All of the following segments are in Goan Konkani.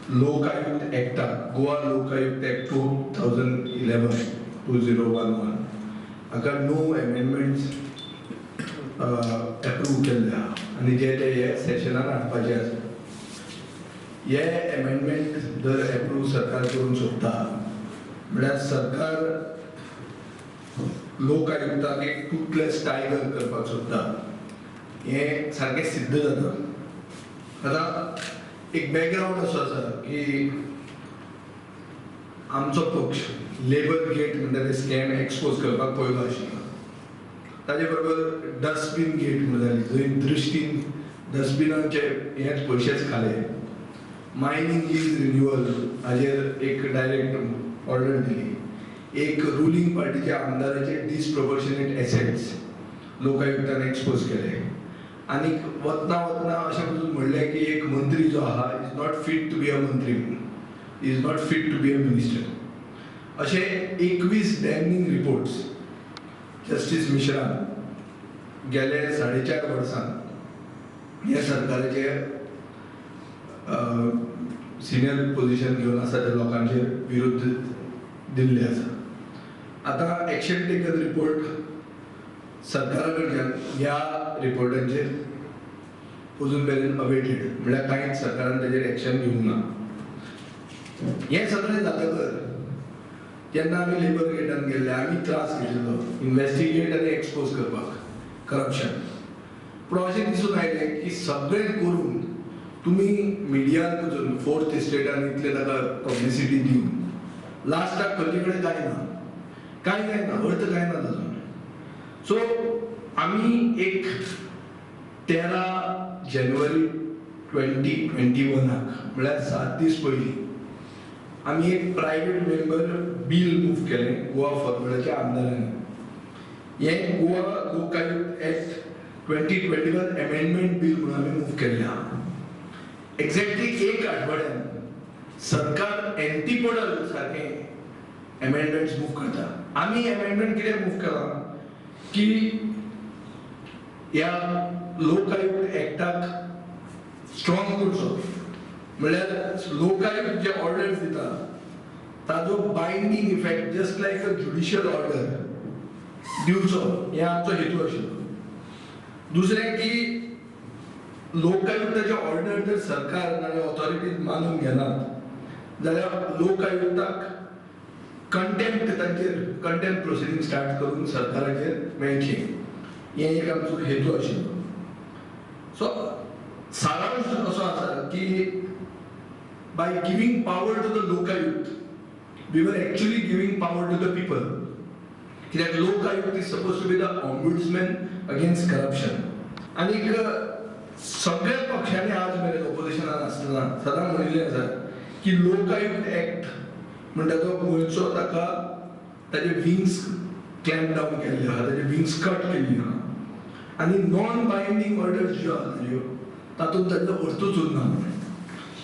लोकायुक्त एक्टाक, गोवा लोकायुक्त एक्ट 2011, 2011 हाका णव एमेंडमेंट्स एप्रूव केल्ले आहा आनी जे ते हे सेशनान हाडपाचे आसा. हे एमेंडमेंट जर एप्रूव सरकार करूंक सोदता म्हळ्यार सरकार लोकायुक्ताक एक टूथलेस टायगर करपाक सोदता हें सारकें सिद्ध जाता. आतां एक बॅकग्रावंड असो आसा की आमचो पक्ष लेबर गेट म्हणटा ते स्कॅम एक्सपोज करपाक पयलो आशिल्लो. ताजे बरोबर डस्टबीन गेट म्हणून जाली, जंय दृश्टीन डस्टबिनाचे हेच पयशेच खाले. मायनींग लीज रिन्युअल हाजेर एक डायरेक्ट ऑर्डर दिली. एक रुलींग पार्टीच्या आमदाराचे डिसप्रपोर्शनेट एसेट्स लोकायुक्तान एक्सपोज केले. आनीक वतना वतना अशें पसून म्हणलें की एक मंत्री जो आहा is not fit to be a मंत्री, is not fit to be a minister. अशे 21 डॅमनींग रिपोर्ट्स जस्टीस मिश्रान गेले 4.5 वर्सां ह्या सरकाराचे सिनियर पोझिशन घेवन आसा त्या लोकांचेर विरुद्ध दिल्ले आसा. आतां एक्शन टेकन रिपोर्ट सरकारा कडल्यान ह्या रिपोर्टांचेर अजून मेरेन अवेटेड, म्हळ्यार कांयच सरकारान ताजेर एक्शन घेवंक ना. हें सगळें जातकर जेन्ना आमी लेबर गेटान गेल्ले, आमी त्रास घेतिल्लो इन्वेस्टिगेट आनी एक्सपोज करपाक करप्शन. पूण अशें दिसून आयलें की सगळें करून तुमी मिडियान वचून फोर्थ इस्टेटान इतले ताका पब्लिसिटी दिवन लास्टाक खंयचे कडेन कांय ना, कांय जायना, अर्थ कांय ना ताजो. सो आमी एक 13 जानेवारी 2021 म्हळ्यार 7 दीस पयलीं आमी एक प्रायवेट मेंबर बील मूव केलें गोवा फॉरवर्डाच्या आमदारांनी. हें Goa Lokayukta act 2021 amendment bill म्हणून आमी मूव केल्लें आहा. एक्झॅक्टली एक आठवड्यान सरकार एंटीपोडल सारकें अमेंडमेंट्स मूव करता. आमी अमेंडमेंट कितें मूव केलां की ह्या लोकायुक्त एक्टाक स्ट्रॉंग करचो, म्हणल्यार लोकायुक्त जे ऑर्डर्स दिता ताजो binding effect just like a judicial order दिवचो, हे आमचो हेतू आशिल्लो. दुसरें की लोकायुक्ताचे ऑर्डर जर सरकार नाजाल्यार ऑथॉरिटीज मानून घेनात जाल्यार लोकायुक्ताक कंटेम्प्ट, तांचेर कंटेम्प्ट प्रोसिडींग स्टार्ट करून सरकाराचेर मेळचें, हें एक आमचो हेतू आशिल्लो. सो सारांश असो आसा की by giving power to the Lokayukta, we were actually giving power to the people, कित्याक Lokayukta is supposed to be the ombudsman against corruption. आनीक सगळ्या पक्षांनी आज मेरेन ऑपोजिशनान आसतना सदां म्हणिल्लें आसा की लोकायुक्त एक्ट म्हणटा तो गोंयचो, ताका ताजे विंग्स क्लॅम्प डावन केल्ले आहा, ताजे विंग्स कट केल्ली आहा आनी नॉन बायंडींग ऑर्डर्स ज्यो आहा ताज्यो तातूंत ताजो अर्थूच उरना.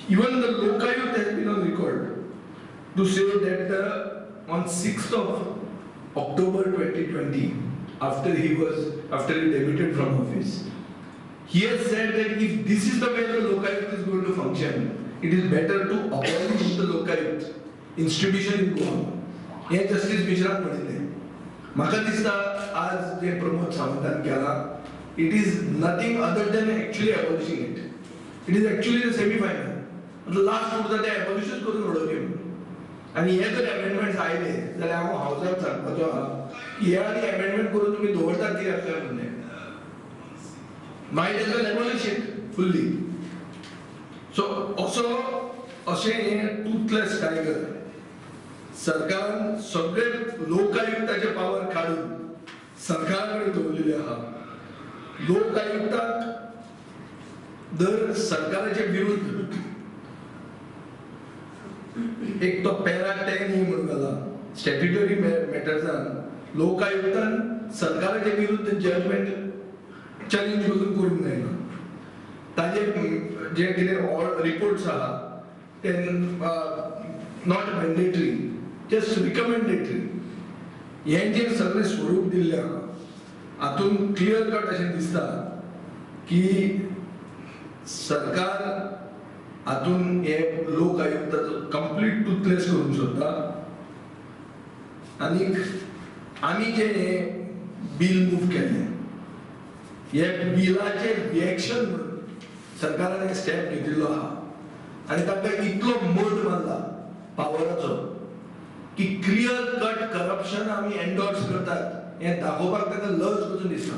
Even the Lokayukta has been on record to say that on 6th of October 2020, after he demitted from office, he has said that if this is the way the Lokayukta is going to function, it is better to abolish the Lokayukta institution in Goa. हे जस्टीस मिश्रान म्हणिल्लें. म्हाका दिसता आज जे प्रमोद सावंतान केलां, it is nothing other than actually abolishing it. It is actually the semi final. Last उरता ते एबॉलिशूच करून उडोवचें म्हणून. आनी हे जर अमेंडमेंट्स आयले जाल्यार हांव हावजाक सांगपाचो आहा की हे आनी अमेंडमेंट करून तुमी दवरतात कित्याक काय म्हणलें. Might as well abolish it fully. So असो अशें हें टूथलेस टायगर सरकारान सगळे लोकायुक्ताचे पावर काडून सरकारा कडेन दवरलेले आहा. लोकायुक्ताक दर सरकाराचे विरुद्ध एक तो पॅरा 10 ई म्हणून घाला स्टॅट्युटरी मॅटर्सान, लोकायुक्तान सरकाराचे विरुद्ध जजमेंट चॅलेंज पसून करूंक जायना. ताजे जे कितें रिपोर्ट्स आहा ते not mandatory, just रिकमेंडेटरी. हें जें सगळें स्वरूप दिल्लें आहा हातूंत क्लियर कट अशें दिसता की सरकार हातून हे लोक आयुक्ताचो कंप्लीट टुथलेस करूंक सोदता. आनीक आमी जे हे बील मूव केल्लें, हे बिलाचेर रिएक्शन म्हणून सरकारान एक स्टेप घेतिल्लो आहा आनी तांकां इतलो मद मारला पावराचो की क्लियर कट करप्शन आमी एन्डोर्स करतात हें दाखोवपाक तांकां लज पसून दिसना.